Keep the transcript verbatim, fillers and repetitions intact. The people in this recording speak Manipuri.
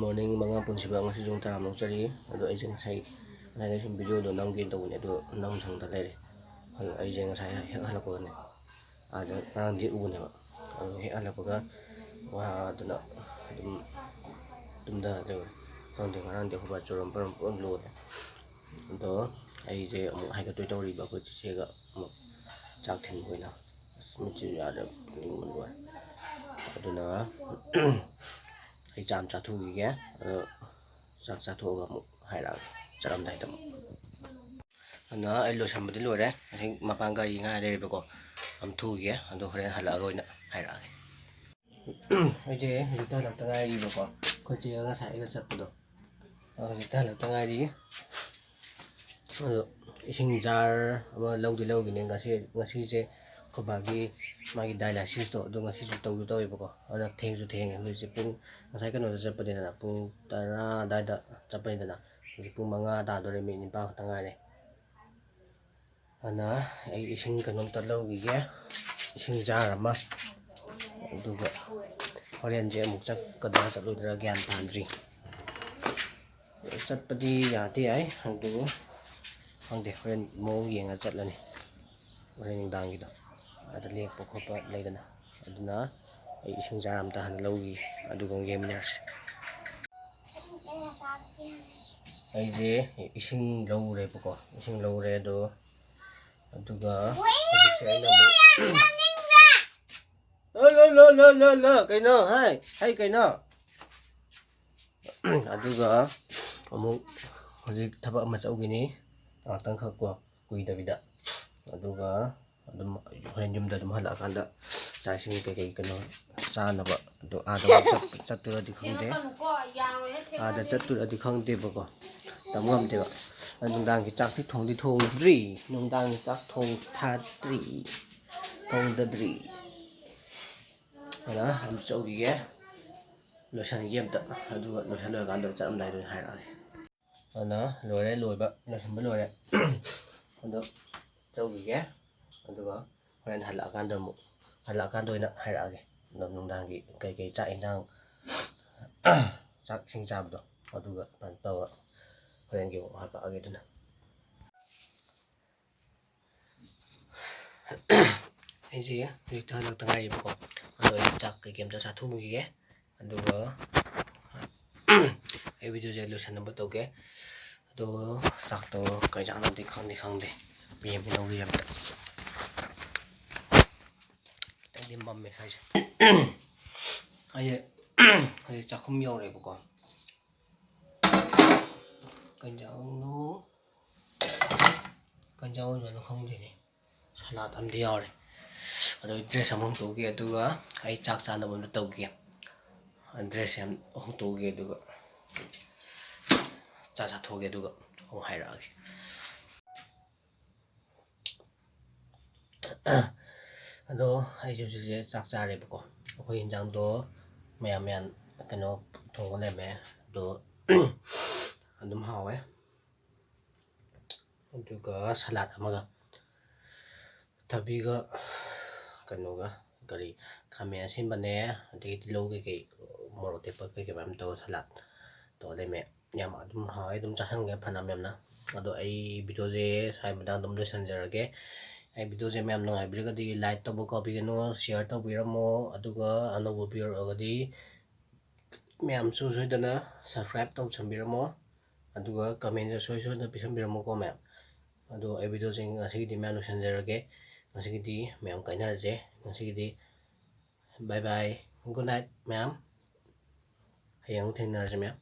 Morning, ꯃꯉꯥ ꯄꯨꯟꯁꯤꯕ, ꯉꯁꯤꯁꯨ ꯇꯔꯥꯃꯨꯛ ꯆꯠꯂꯤ꯫ ꯑꯗꯣ ꯑꯩꯁꯦ ꯉꯁꯥꯏ, ꯉꯁꯥꯏꯗꯩ ꯁꯨꯝ videoꯗꯣ ꯅꯝꯒꯦ ꯇꯧꯕꯅꯦ, ꯑꯗꯣ ꯅꯝ ꯁꯪꯗ ꯂꯩꯔꯦ꯫ ꯑꯩꯁꯦ ꯉꯁꯥꯏ ꯍꯦꯛ ꯍꯜꯂꯛꯄꯒꯅꯦ, ꯑꯥꯗ ꯉꯔꯥꯡꯗꯤ ꯎꯕꯅꯦꯕ, ꯑꯗꯣ ꯍꯦꯛ ꯍꯜꯂꯛꯄꯒ ꯋꯥꯗꯅ ꯑꯗꯨꯝ ꯇꯨꯝꯊ ꯂꯩꯔꯦ꯫ ꯈꯪꯗꯦ, ꯉꯔꯥꯡꯗꯤ ꯑꯩꯈꯣꯏ ꯕꯥ ꯆꯨꯔꯝ ꯄꯔꯝ ꯄꯨꯂꯞ ꯂꯣꯏꯔꯦ꯫ ꯑꯗꯣ ꯑꯩꯁꯦ ꯑꯃꯨꯛ ꯍꯥꯏꯒꯠꯇꯣꯏ ꯇꯧꯔꯤꯕ, ꯑꯩꯈꯣꯏ ꯆꯦꯆꯦꯒ ꯑꯃꯨꯛ ꯆꯥꯛ ꯊꯤꯟꯕ ꯑꯣꯏꯅ꯫ ꯑꯁ, ꯃꯤꯠꯁꯦ ꯌꯥꯗ꯭ꯔꯦ, ꯇꯨꯝꯅꯤꯡꯕꯅ ꯂꯣꯏꯔꯦ꯫ ꯑꯗꯨꯅ ꯑꯩ ꯆꯥ ꯑꯃ ꯆꯥꯊꯣꯛꯈꯤꯒꯦ꯫ ꯑꯗꯣ ꯆꯥꯛ ꯆꯥꯊꯣꯛꯑꯒ ꯑꯃꯨꯛ ꯍꯥꯏꯔꯛꯑꯒꯦ, ꯆꯠꯂꯝꯗꯥꯏꯗ ꯑꯃꯨꯛ꯫ ꯑꯗꯨꯅ ꯑꯩ ꯂꯣꯏꯁꯟꯕꯗꯤ ꯂꯣꯏꯔꯦ꯫ ꯍꯧꯖꯤꯛ ꯃꯄꯥꯟ ꯒꯥꯔꯤ ꯉꯥꯏ ꯂꯩꯔꯦꯕꯀꯣ, ꯑꯝ ꯊꯨꯈꯤꯒꯦ, ꯑꯗꯣ ꯍꯣꯔꯦꯟ ꯍꯜꯂꯛꯑꯒ ꯑꯣꯏꯅ ꯍꯥꯏꯔꯛꯑꯒꯦ꯫ ꯑꯩꯁꯦ ꯍꯧꯖꯤꯛꯇ ꯍꯜꯂꯛꯇ ꯉꯥꯏꯔꯤꯕꯀꯣ, ꯑꯩꯈꯣꯏ ꯆꯦꯒ ꯉꯁꯥꯏ ꯑꯩꯒ ꯆꯠꯄꯗꯣ, ꯑꯗꯣ ꯍꯧꯖꯤꯛꯇ ꯍꯜꯂꯛꯇ ꯉꯥꯏꯔꯤ꯫ ꯑꯗꯣ ꯏꯁꯤꯡ ꯖꯥꯔ ꯑꯃ ꯂꯧꯗꯤ ꯂꯧꯈꯤꯅꯤ꯫ ꯉꯁꯤ, ꯉꯁꯤꯁꯦ ꯑꯩꯈꯣꯏ ꯕꯥꯒꯤ, ꯃꯥꯒꯤ dialysis ꯇꯣ, ꯑꯗꯣ ꯉꯁꯤꯁꯨ ꯇꯧꯁꯨ ꯇꯧꯋꯦꯕꯀꯣ꯫ ꯑꯗꯣ ꯊꯦꯡꯁꯨ ꯊꯦꯡꯉꯦ꯫ ꯍꯧꯖꯤꯛꯁꯦ ꯄꯨꯡ, ꯉꯁꯥꯏ ꯀꯩꯅꯣꯗ ꯆꯠꯄꯅꯤꯗꯅ, ꯄꯨꯡ ꯇꯔꯥ ꯑꯗꯥꯏꯗ ꯆꯠꯄꯅꯤꯗꯅ, ꯍꯧꯖꯤꯛ ꯄꯨꯡ ꯃꯉꯥ ꯇꯥꯗꯣꯔꯦ, ꯃꯤꯅꯤꯠ ꯅꯤꯄꯥꯟ ꯈꯛꯇ ꯉꯥꯏꯔꯦ꯫ ꯑꯗꯨꯅ ꯑꯩ ꯏꯁꯤꯡ ꯀꯩꯅꯣꯝꯇ ꯂꯧꯈꯤꯒꯦ, ꯏꯁꯤꯡ ꯖꯥꯔ ꯑꯃ꯫ ꯑꯗꯨꯒ ꯍꯣꯔꯦꯟꯁꯦ ꯑꯃꯨꯛ ꯆꯠꯀꯗ꯭ꯔꯥ ꯆꯠꯂꯣꯏꯗ꯭ꯔꯥ ꯒ꯭ꯌꯥꯟ ꯇꯥꯗ꯭ꯔꯤ꯫ ꯆꯠꯄꯗꯤ ꯌꯥꯗꯤ ꯌꯥꯏ, ꯑꯗꯨ ꯈꯪꯗꯦ, ꯍꯣꯔꯦꯟ ꯃꯑꯣꯡ ꯌꯦꯡꯉ ꯆꯠꯂꯅꯤ꯫ ꯍꯣꯔꯦꯟ ꯅꯨꯡꯗꯥꯡꯒꯤꯗꯣ ꯑꯥꯗ ꯂꯦꯛꯄ ꯈꯣꯠꯄ ꯂꯩꯗꯅ꯫ ꯑꯗꯨꯅ ꯑꯩ ꯏꯁꯤꯡ ꯖꯥꯔ ꯑꯝꯇ ꯍꯥꯟꯅ ꯂꯧꯈꯤꯒꯦ, ꯑꯗꯨꯒ ꯑꯃꯨꯛ ꯌꯦꯡꯃꯤꯟꯅꯔꯁꯤ꯫ ꯑꯩꯁꯦ ꯏꯁꯤꯡ ꯂꯧꯔꯦꯕꯀꯣ, ꯏꯁꯤꯡ ꯂꯧꯔꯦ ꯑꯗꯣ, ꯑꯗꯨꯒ ꯍꯧꯖꯤꯛꯁꯦ ꯑꯩꯅ ꯑꯃꯨꯛ ꯂꯣ, ꯂꯣ, ꯂꯣ, ꯂꯣ, ꯂꯣ, ꯂꯣ, ꯀꯩꯅꯣ? ꯍꯥꯏ, ꯍꯥꯏ, ꯀꯩꯅꯣ? ꯑꯗꯨꯒ ꯑꯃꯨꯛ ꯍꯧꯖꯤꯛ ꯊꯕꯛ ꯑꯃ ꯆꯠꯂꯨꯈꯤꯅꯤ, ꯉꯥꯛꯇꯪꯈꯛ ꯀꯣ, ꯀꯨꯏꯗꯕꯤꯗ꯫ ꯑꯗꯨꯒ ꯑꯗꯨꯝ ꯍꯣꯔꯦꯟ ꯌꯨꯝꯗ ꯑꯗꯨꯝ ꯍꯜꯂꯛꯑꯀꯥꯟꯗ ꯆꯥꯛ ꯏꯁꯤꯡ ꯀꯩꯀꯩ ꯀꯩꯅꯣ ꯆꯥꯅꯕ ꯑꯗꯣ ꯑꯥꯗ ꯑꯃꯨꯛ ꯆꯠ-, ꯆꯠꯇꯣꯏꯔꯗꯤ ꯈꯪꯗꯦ꯫ ꯑꯥꯗ ꯆꯠꯇꯣꯏꯔꯗꯤ ꯈꯪꯗꯦꯕꯀꯣ, ꯇꯝ ꯉꯝꯗꯦꯕ꯫ ꯑꯗꯣ ꯅꯨꯡꯗꯥꯡꯒꯤ ꯆꯥꯛꯇꯤ ꯊꯣꯡꯗꯤ ꯊꯣꯡꯗ꯭ꯔꯤ, ꯅꯨꯡꯗꯥꯡꯒꯤ ꯆꯥꯛ ꯊꯣꯡ ꯊꯥꯗ꯭ꯔꯤ, ꯊꯣꯡꯗꯗ꯭ꯔꯤ꯫ ꯑꯗꯨꯅ ꯑꯗꯨꯝ ꯆꯧꯈꯤꯒꯦ, ꯂꯣꯏꯁꯟꯒꯦ ꯑꯝꯇ, ꯑꯗꯨꯒ ꯂꯣꯏꯁꯜ ꯂꯣꯏꯔꯀꯥꯟꯗ ꯆꯠꯂꯝꯗꯥꯏꯗ ꯑꯣꯏꯅ ꯍꯥꯏꯔꯛꯑꯒꯦ꯫ ꯑꯗꯨꯅ ꯂꯣꯏꯔꯦ, ꯂꯣꯏꯕ, ꯂꯣꯏꯁꯟꯕ ꯂꯣꯏꯔꯦ꯫ ꯑꯗꯣ ꯆꯧꯈꯤꯒꯦ, ꯑꯗꯨꯒ ꯍꯣꯔꯦꯟ ꯍꯜꯂꯛꯑꯀꯥꯟꯗ ꯑꯃꯨꯛ, ꯍꯜꯂꯛꯑꯀꯥꯟꯗ ꯑꯣꯏꯅ ꯍꯥꯏꯔꯛꯑꯒꯦ꯫ ꯑꯗꯣ ꯅꯨꯡꯗꯥꯡꯒꯤ ꯀꯩꯀꯩ ꯆꯥꯛ ꯌꯦꯟꯁꯥꯡ ꯆꯥꯛ ꯏꯁꯤꯡ ꯆꯥꯕꯗꯣ, ꯑꯗꯨꯒ ꯀꯩꯅꯣ ꯇꯧꯔꯒ ꯍꯣꯔꯦꯟꯒꯤ ꯑꯃꯨꯛ ꯍꯥꯄꯛꯑꯒꯦ꯫ ꯑꯗꯨꯅ ꯑꯩꯁꯦ ꯍꯧꯖꯤꯛꯇ ꯍꯜꯂꯛꯇ ꯉꯥꯏꯔꯤꯕꯀꯣ꯫ ꯑꯗꯣ ꯑꯩ ꯆꯥꯛ ꯀꯩꯀꯩ ꯑꯝꯇ ꯆꯥꯊꯣꯛꯈꯤꯒꯦ꯫ ꯑꯗꯨꯒ ꯑꯩ ꯚꯤꯗꯤꯑꯣꯁꯦ ꯂꯣꯏꯁꯟꯅꯕ ꯇꯧꯒꯦ꯫ ꯑꯗꯣ ꯆꯥꯛꯇꯣ ꯀꯩ ꯆꯥꯛꯅꯣꯗꯤ ꯈꯪꯗꯤ ꯈꯪꯗꯦ꯫ ꯌꯦꯡꯕꯤꯔꯧꯒꯦ ꯑꯝꯇ꯫ ꯈꯤꯇꯪꯗꯤ ꯃꯝꯃꯦ ꯁ꯭ꯋꯥꯏꯁꯦ꯫ ꯑꯩꯁꯦ ꯍꯧꯖꯤꯛ ꯆꯥꯛꯈꯨꯝ ꯌꯧꯔꯦꯕꯀꯣ꯫ ꯀꯩ ꯏꯟꯖꯥꯡꯅꯣ? ꯀꯩ ꯏꯟꯖꯥꯡ ꯑꯣꯏꯖꯥꯠꯅꯣ ꯈꯪꯗꯦꯅꯦ꯫ ꯁꯂꯥꯠ ꯑꯃꯗꯤ ꯌꯥꯎꯔꯦ꯫ ꯑꯗꯣ ꯗ꯭ꯔꯦꯁ ꯑꯃ ꯍꯣꯡꯗꯣꯛꯎꯒꯦ, ꯑꯗꯨꯒ ꯑꯩ ꯆꯥꯛ ꯆꯥꯅꯕ ꯑꯝꯇ ꯇꯧꯒꯦ꯫ ꯗ꯭ꯔꯦꯁꯁꯦ ꯑꯃ ꯍꯣꯡꯗꯣꯛꯎꯒꯦ, ꯑꯗꯨꯒ ꯆꯥꯛ ꯆꯥꯊꯣꯛꯑꯒꯦ, ꯑꯗꯨꯒ ꯑꯃꯨꯛ ꯍꯥꯏꯔꯛꯑꯒꯦ꯫ ꯑꯗꯣ ꯑꯩꯁꯦ ꯍꯧꯖꯤꯛꯁꯦ ꯆꯥꯛ ꯆꯥꯔꯦꯕꯀꯣ꯫ ꯑꯩꯈꯣꯏ ꯏꯟꯖꯥꯡꯗꯣ ꯃꯌꯥꯟ ꯃꯌꯥꯟ ꯀꯩꯅꯣ ꯊꯣꯡꯕ ꯂꯩꯔꯝꯃꯦ꯫ ꯑꯗꯣ ꯑꯗꯨꯝ ꯍꯥꯎꯋꯦ꯫ ꯑꯗꯨꯒ ꯁꯂꯥꯠ ꯑꯃꯒ, ꯊꯕꯤꯒ, ꯀꯩꯅꯣꯒ, ꯀꯔꯤ, ꯈꯥꯃꯦꯟ ꯑꯁꯤꯟꯕꯅꯦ, ꯑꯗꯒꯤ ꯇꯤꯜꯍꯧ ꯀꯩꯀꯩ, ꯃꯣꯔꯣꯛ ꯑꯇꯦꯛꯄ ꯀꯩꯀꯩ ꯃꯌꯥꯝ ꯇꯧꯔ ꯁꯂꯥꯠ ꯇꯧꯔ ꯂꯩꯔꯝꯃꯦ꯫ ꯌꯥꯝ ꯑꯗꯨꯝ ꯍꯥꯎꯋꯦ, ꯑꯗꯨꯝ ꯆꯥꯁꯟꯈ꯭ꯔꯦ ꯐꯅꯌꯥꯝ ꯌꯥꯝꯅ꯫ ꯑꯗꯣ ꯑꯩ ꯚꯤꯗꯤꯑꯣꯁꯦ ꯁ꯭ꯋꯥꯏ ꯃꯇꯥꯡꯗ ꯑꯗꯨꯝ ꯂꯣꯏꯁꯤꯟꯖꯔꯒꯦ꯫ ꯑꯩ ꯚꯤꯗꯤꯑꯣꯁꯦ ꯃꯌꯥꯝ ꯅꯨꯡꯉꯥꯏꯕꯤꯔꯒꯗꯤ like ꯇꯧꯕ ꯀꯥꯎꯕꯤꯒꯅꯨ, share ꯇꯧꯕꯤꯔꯝꯃꯣ, ꯑꯗꯨꯒ ꯑꯅꯧꯕ viewer ꯑꯣꯏꯔꯒꯗꯤ ꯃꯌꯥꯝꯁꯨ ꯁꯣꯏꯗꯅ subscribe ꯇꯧꯁꯟꯕꯤꯔꯝꯃꯣ, ꯑꯗꯨꯒ commentꯁꯨ ꯁꯣꯏ ꯁꯣꯏꯗꯅ ꯄꯤꯁꯟꯕꯤꯔꯝꯃꯣꯀꯣ ꯃꯌꯥꯝ꯫ ꯑꯗꯣ ꯑꯩ ꯚꯤꯗꯤꯑꯣꯁꯦ ꯉꯁꯤꯒꯤꯗꯤ ꯃꯌꯥꯝ ꯂꯣꯏꯁꯤꯟꯖꯔꯒꯦ꯫ ꯉꯁꯤꯒꯤꯗꯤ ꯃꯌꯥꯝ ꯀꯥꯏꯅꯔꯁꯦ꯫ ꯉꯁꯤꯒꯤꯗꯤ bye bye, good night ꯃꯌꯥꯝ꯫ ꯍꯌꯦꯡ ꯑꯃꯨꯛ ꯊꯦꯡꯅꯔꯁꯦ ꯃꯌꯥꯝ꯫